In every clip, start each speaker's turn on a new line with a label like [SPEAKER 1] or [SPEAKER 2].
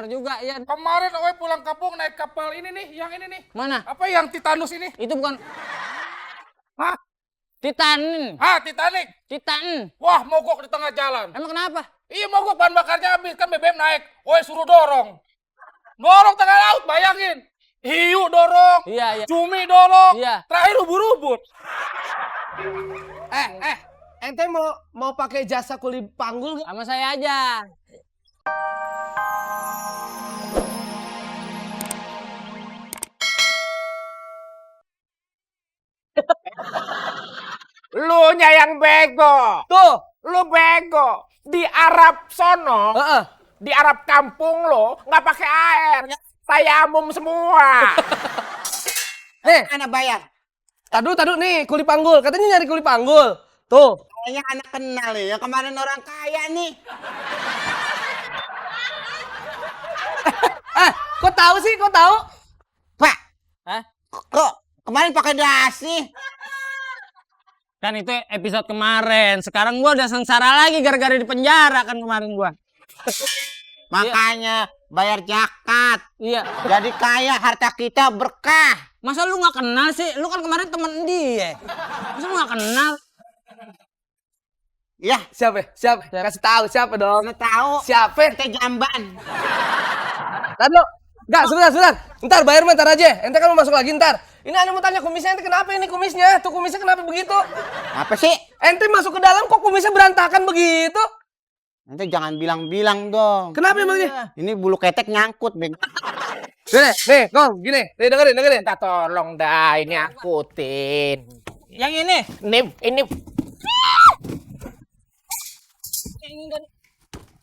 [SPEAKER 1] bener juga, Ian.
[SPEAKER 2] Kemarin Owe pulang kampung naik kapal ini nih, yang ini nih.
[SPEAKER 1] Mana?
[SPEAKER 2] Apa yang Titanus ini?
[SPEAKER 1] Itu bukan
[SPEAKER 2] Hah?
[SPEAKER 1] Titan.
[SPEAKER 2] Titanic.
[SPEAKER 1] Titan.
[SPEAKER 2] Wah, mogok di tengah jalan.
[SPEAKER 1] Emang kenapa?
[SPEAKER 2] Iya, mogok bahan bakarnya habis, kan BBM naik. Owe suruh dorong. Dorong tengah laut, bayangin. Hiu dorong.
[SPEAKER 1] Iya.
[SPEAKER 2] Cumi dorong.
[SPEAKER 1] Iya.
[SPEAKER 2] Terakhir ubur-ubur.
[SPEAKER 3] Ente mau pakai jasa kuli panggul nggak?
[SPEAKER 1] Sama saya aja.
[SPEAKER 2] Lu nya yang bego.
[SPEAKER 3] Tuh.
[SPEAKER 2] Lu bego. Di Arab sono, di Arab kampung lo nggak pakai air. Tayamum semua.
[SPEAKER 4] Anak bayar.
[SPEAKER 3] Tadu nih kuli panggul. Katanya nyari kuli panggul. Tuh.
[SPEAKER 4] Kayaknya anak kenal nih. Yang kemarin orang kaya nih.
[SPEAKER 3] Kok tahu sih? Kok tahu?
[SPEAKER 4] Pak.
[SPEAKER 1] Hah?
[SPEAKER 4] Kok kemarin pakai dasi?
[SPEAKER 1] Kan itu episode kemarin. Sekarang gua udah sengsara lagi gara-gara di penjara kan kemarin gua.
[SPEAKER 4] Makanya bayar zakat.
[SPEAKER 1] Iya.
[SPEAKER 4] Jadi kaya, harta kita berkah.
[SPEAKER 1] Masa lu nggak kenal sih? Lu kan kemarin temen dia. Masa lu nggak kenal?
[SPEAKER 4] Ya,
[SPEAKER 3] Siapa? Kasih tahu siapa dong?
[SPEAKER 4] nggak tahu.
[SPEAKER 3] Siapa?
[SPEAKER 4] Kita jamban.
[SPEAKER 3] Tadu. Enggak, sebentar. Ntar bayar ntar aja. Ente kan mau masuk lagi ntar. Ini ane mau tanya kumisnya ente kenapa ini kumisnya? Tuh kumisnya kenapa begitu?
[SPEAKER 4] Apa sih?
[SPEAKER 3] Ente masuk ke dalam kok kumisnya berantakan begitu?
[SPEAKER 4] Nanti jangan bilang-bilang dong.
[SPEAKER 3] Kenapa emangnya?
[SPEAKER 4] Ini bulu ketek nyangkut, Bang.
[SPEAKER 3] Nih, Kong, gini. Nih, dengerin.
[SPEAKER 2] Minta tolong dah, ini akutin.
[SPEAKER 1] Yang ini.
[SPEAKER 2] Ini.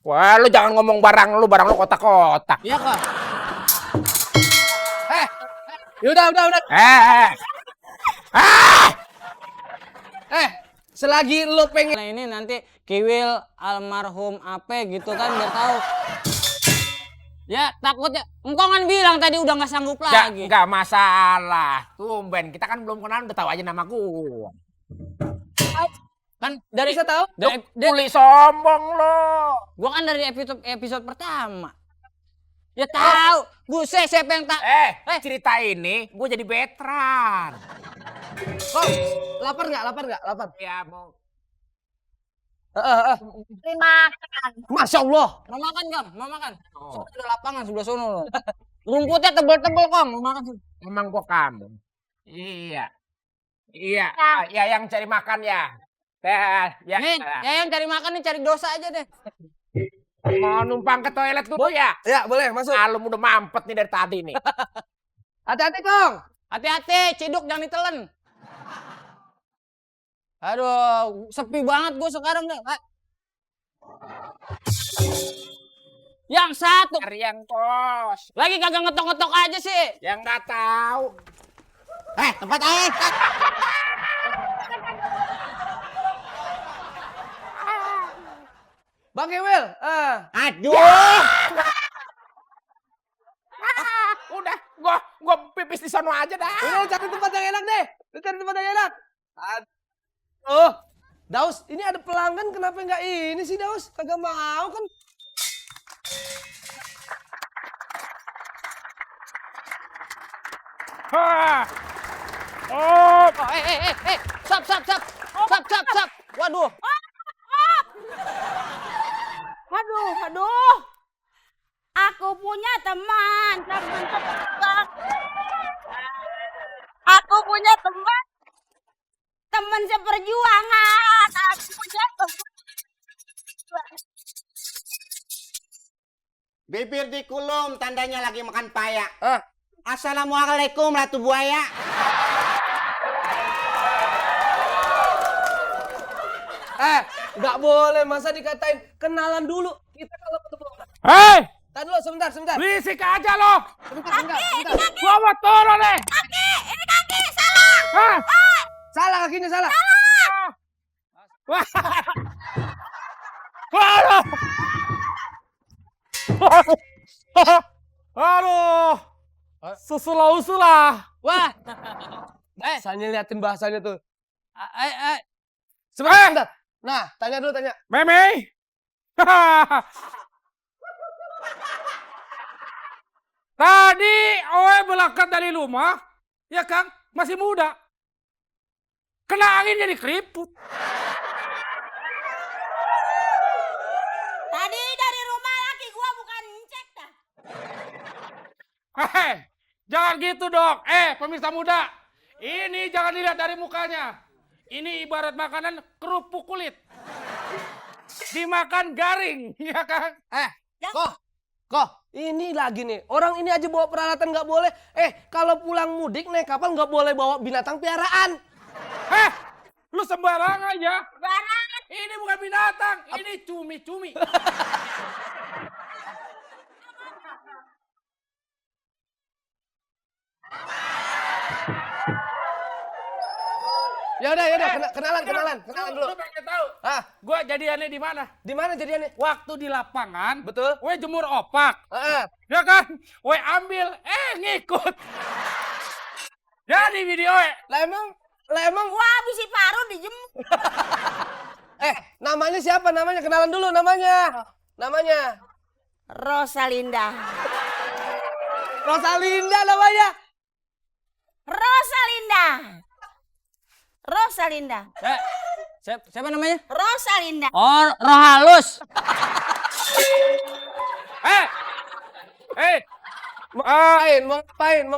[SPEAKER 2] Wah, lu jangan ngomong barang lu kotak-kotak.
[SPEAKER 1] Iya kok.
[SPEAKER 3] Udah. Selagi lo pengen
[SPEAKER 1] Nah ini nanti Kiwil almarhum apa gitu kan biar tahu. Ya takutnya. Engkau kan bilang tadi udah nggak sanggup lagi.
[SPEAKER 2] Enggak masalah. Tumben, kita kan belum kenal udah tahu aja nama gua.
[SPEAKER 1] Kan dari
[SPEAKER 3] bisa tahu?
[SPEAKER 2] Kuli sombong lo.
[SPEAKER 1] gua kan dari episode pertama. Ya tahu. Buset siapa yang tak
[SPEAKER 2] Cerita ini gua jadi veteran.
[SPEAKER 3] Kong, lapar nggak? Lapar.
[SPEAKER 2] Ya mau.
[SPEAKER 4] Dimakan.
[SPEAKER 3] Masya Allah.
[SPEAKER 1] mau makan Kang, mau makan.
[SPEAKER 2] Oh.
[SPEAKER 1] Soalnya ada lapangan sebelah sono loh. Rumputnya tebel-tebel Kang, mau makan.
[SPEAKER 2] Emang gua kamu. Iya. Ya yang cari makan ya. Ya.
[SPEAKER 1] Nih, yang cari makan nih cari dosa aja deh.
[SPEAKER 2] Mau numpang ke toilet dulu ya?
[SPEAKER 3] Ya, boleh masuk.
[SPEAKER 2] Alum udah mampet nih dari tadi nih.
[SPEAKER 3] Hati-hati, Kong.
[SPEAKER 1] Hati-hati, ciduk jangan ditelen. Aduh, sepi banget gue sekarang deh. Yang satu.
[SPEAKER 2] Cari yang kos.
[SPEAKER 1] Lagi kagak ngetok-ngetok aja sih.
[SPEAKER 2] Yang nggak tahu.
[SPEAKER 4] Tempat air.
[SPEAKER 3] Bang Kiwil.
[SPEAKER 4] Aduh.
[SPEAKER 2] Udah, gua pipis di sono aja dah.
[SPEAKER 3] Udah cari tempat yang enak deh. Cari tempat yang enak. Aduh. Daus, ini ada pelanggan kenapa nggak ini sih Daus? Kagak mau kan?
[SPEAKER 2] Oh,
[SPEAKER 1] Sap. Waduh.
[SPEAKER 5] Aduh. Aku punya teman. Aku punya teman. Teman seperjuangan. Aku punya teman.
[SPEAKER 4] Bibir dikulum, tandanya lagi makan paya. Assalamualaikum, Ratu Buaya.
[SPEAKER 3] Nggak boleh, masa dikatain kenalan dulu. Kita kalau ketemu.
[SPEAKER 2] hei,
[SPEAKER 3] Tadi dulu, sebentar.
[SPEAKER 2] berisik aja lo.
[SPEAKER 3] Sebentar.
[SPEAKER 2] Gua mau turun nih.
[SPEAKER 5] Ini kaki salah.
[SPEAKER 2] Hah?
[SPEAKER 3] Salah kakinya, salah.
[SPEAKER 2] Wah. Waduh. Aduh. Susula-usula.
[SPEAKER 1] Wah.
[SPEAKER 3] Bahasanya liatin bahasanya tuh.
[SPEAKER 2] Sebentar.
[SPEAKER 3] Nah, tanya.
[SPEAKER 2] Meme.
[SPEAKER 6] Tadi oe berangkat dari rumah, ya Kang, masih muda. Kena angin jadi keriput.
[SPEAKER 5] Tadi dari rumah laki gua bukan cek dah.
[SPEAKER 6] Jangan gitu dong. Pemirsa muda, ini jangan dilihat dari mukanya. Ini ibarat makanan kerupuk kulit. Dimakan garing, ya Kang?
[SPEAKER 3] Kok, ini lagi nih. Orang ini aja bawa peralatan nggak boleh. Kalau pulang mudik naik kapal nggak boleh bawa binatang piaraan.
[SPEAKER 6] Lu sembarangan ya?
[SPEAKER 5] Barangan.
[SPEAKER 6] Ini bukan binatang, ini cumi-cumi.
[SPEAKER 3] Ya udah, kenalan dulu.
[SPEAKER 6] Lu pengen tahu?
[SPEAKER 3] Ah,
[SPEAKER 6] Gua jadiannya di mana?
[SPEAKER 3] di mana jadiannya?
[SPEAKER 6] Waktu di lapangan,
[SPEAKER 3] Betul.
[SPEAKER 6] gue jemur opak.
[SPEAKER 3] Ah,
[SPEAKER 6] Ya kan? Gue ambil, ngikut. Jadi video,
[SPEAKER 3] lah emang,
[SPEAKER 5] Gua habis paru dijemur.
[SPEAKER 3] namanya siapa? Namanya kenalan dulu namanya. Namanya
[SPEAKER 5] Rosalinda.
[SPEAKER 3] Rosalinda namanya.
[SPEAKER 5] Rosalinda. Rosalinda.
[SPEAKER 1] Siapa namanya?
[SPEAKER 5] Rosalinda.
[SPEAKER 1] Oh, roh halus.
[SPEAKER 3] Mau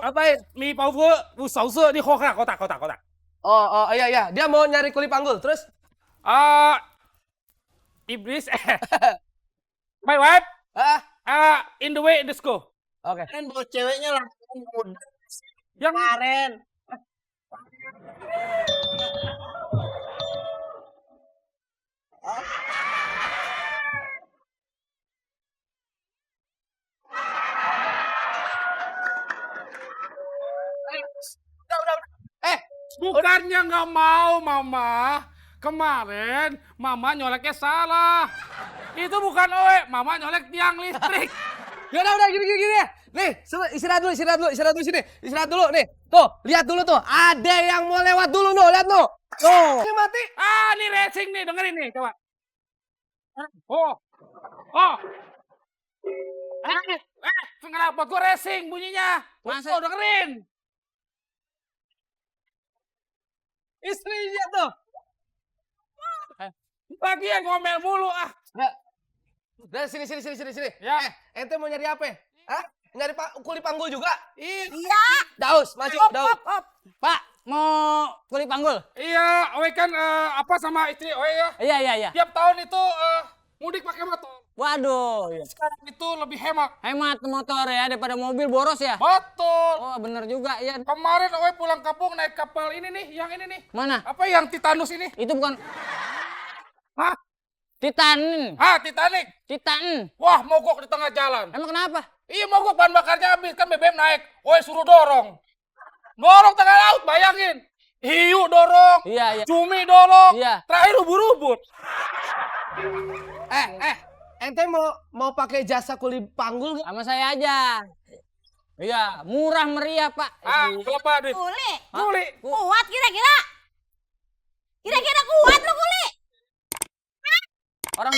[SPEAKER 3] ngapain?
[SPEAKER 6] mi bảo vợ, bu sáu giờ đi kho khạc, kotak.
[SPEAKER 3] Oh, iya. Dia mau nyari kuli panggul. Terus?
[SPEAKER 6] Iblis, my wife,
[SPEAKER 3] Ah,
[SPEAKER 6] in the way, let's go.
[SPEAKER 3] oke.
[SPEAKER 4] Kan bawa ceweknya langsung muda.
[SPEAKER 6] Yang
[SPEAKER 4] Kemarin.
[SPEAKER 6] bukannya nggak mau, Mama. Kemarin Mama nyoleknya salah. Itu bukan oe, Mama nyolek tiang listrik.
[SPEAKER 3] Ya udah gini ya. Nih, istirahat dulu sini. Istirahat dulu nih. Tuh, lihat dulu tuh. Ada yang mau lewat dulu no, lihat no. Tuh. Ini mati.
[SPEAKER 6] Ini racing nih, dengerin nih, coba. Kenapa gua racing bunyinya?
[SPEAKER 1] Masa?
[SPEAKER 6] Dengerin.
[SPEAKER 3] Istrinya tuh.
[SPEAKER 6] Lagi yang ngomel mulu
[SPEAKER 3] Dari sini.
[SPEAKER 6] Ya.
[SPEAKER 3] Ente mau nyari apa? Hah? Nyari kuli panggul juga?
[SPEAKER 5] Iya.
[SPEAKER 3] Daus, maju, Daus.
[SPEAKER 1] Pak, mau kuli panggul?
[SPEAKER 6] Iya, oe kan apa sama istri oe ya.
[SPEAKER 1] Iya.
[SPEAKER 6] Tiap tahun itu mudik pakai motor.
[SPEAKER 1] Waduh, iya.
[SPEAKER 6] Sekarang itu lebih hemat.
[SPEAKER 1] Hemat motor ya daripada mobil boros ya.
[SPEAKER 6] Betul.
[SPEAKER 1] Oh, bener juga ya.
[SPEAKER 6] Kemarin oe pulang kampung naik kapal ini nih, yang ini nih.
[SPEAKER 1] Mana?
[SPEAKER 6] Apa yang Titanus ini?
[SPEAKER 1] Itu bukan
[SPEAKER 6] Hah?
[SPEAKER 1] Titan.
[SPEAKER 6] Titanic.
[SPEAKER 1] Titan.
[SPEAKER 6] Wah, mogok di tengah jalan.
[SPEAKER 1] Emang kenapa?
[SPEAKER 6] Iya, mogok bahan bakarnya habis, kan BBM naik. Oe suruh dorong. Dorong tengah laut, bayangin. Hiu dorong.
[SPEAKER 1] Iya.
[SPEAKER 6] Cumi dorong.
[SPEAKER 1] Iya.
[SPEAKER 6] Terakhir ubur-ubur.
[SPEAKER 3] Ente mau pakai jasa kuli panggul nggak?
[SPEAKER 1] Sama saya aja. Iya, murah meriah, Pak.
[SPEAKER 6] Berapa duit?
[SPEAKER 5] Kuli.
[SPEAKER 6] Kuli.
[SPEAKER 5] Kuat kira-kira? Kira-kira kuat lu kuli?
[SPEAKER 1] Orang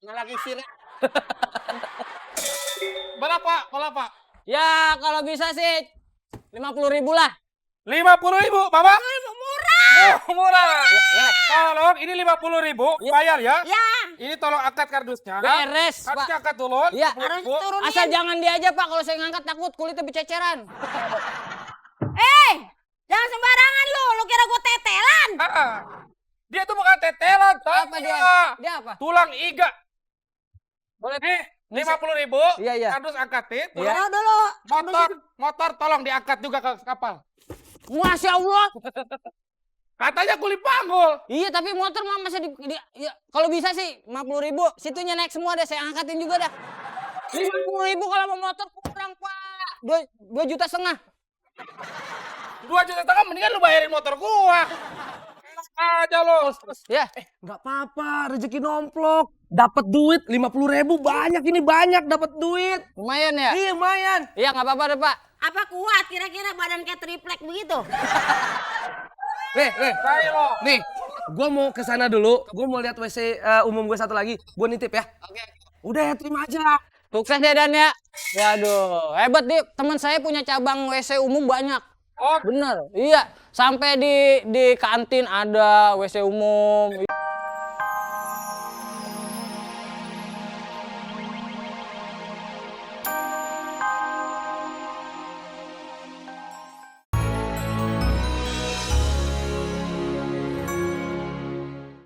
[SPEAKER 4] Lagi sirik.
[SPEAKER 6] Berapa?
[SPEAKER 1] ya kalau bisa sih 50.000 lah.
[SPEAKER 6] 50.000, Bapak?
[SPEAKER 5] Murah.
[SPEAKER 6] Murah. Tolong, ini 50.000, bayar ya.
[SPEAKER 5] Ya.
[SPEAKER 6] Ini tolong angkat kardusnya.
[SPEAKER 1] Beres, Pak.
[SPEAKER 6] Kardusnya angkat dulu.
[SPEAKER 1] Iya.
[SPEAKER 5] Harus
[SPEAKER 6] 50.000.
[SPEAKER 5] turunin.
[SPEAKER 1] Asal jangan dia aja, Pak. Kalau saya ngangkat takut kulitnya bececeran.
[SPEAKER 5] Jangan sembarangan lu. Lu kira gua tetelan?
[SPEAKER 6] Dia tuh bukan tetelan,
[SPEAKER 1] Apa dia? Dia apa?
[SPEAKER 6] tulang iga.
[SPEAKER 1] Boleh.
[SPEAKER 6] 50.000.
[SPEAKER 1] Iya.
[SPEAKER 6] Kardus angkatin.
[SPEAKER 1] Iya.
[SPEAKER 5] Taruh dulu.
[SPEAKER 6] Motor tolong diangkat juga ke kapal.
[SPEAKER 1] Masya Allah.
[SPEAKER 6] Katanya kuli panggul.
[SPEAKER 1] Iya, tapi motor mah masih ya, kalau bisa sih 50.000. Situnya naik semua deh, saya angkatin juga dah. 50.000 kalau mau motor kurang, Pak. 2,5 juta.
[SPEAKER 6] 2,5 juta mendingan lu bayarin motor gua. Enak aja lo.
[SPEAKER 1] Ya.
[SPEAKER 3] Nggak apa-apa, rezeki nomplok. Dapat duit 50.000 banyak dapat duit.
[SPEAKER 1] Lumayan ya?
[SPEAKER 3] Iya, lumayan.
[SPEAKER 1] Iya, nggak apa-apa deh, Pak.
[SPEAKER 5] Apa kuat? Kira-kira badan kayak triplek begitu?
[SPEAKER 3] Nih.
[SPEAKER 6] Baik lo.
[SPEAKER 3] Nih, gue mau ke sana dulu. Gue mau lihat WC umum gue satu lagi. Gue nitip ya.
[SPEAKER 1] Oke.
[SPEAKER 3] Udah ya, terima aja.
[SPEAKER 1] Sukses ya Dan ya. Waduh, hebat nih. Teman saya punya cabang WC umum banyak.
[SPEAKER 6] Oh,
[SPEAKER 1] Bener, iya. Sampai di kantin ada WC umum.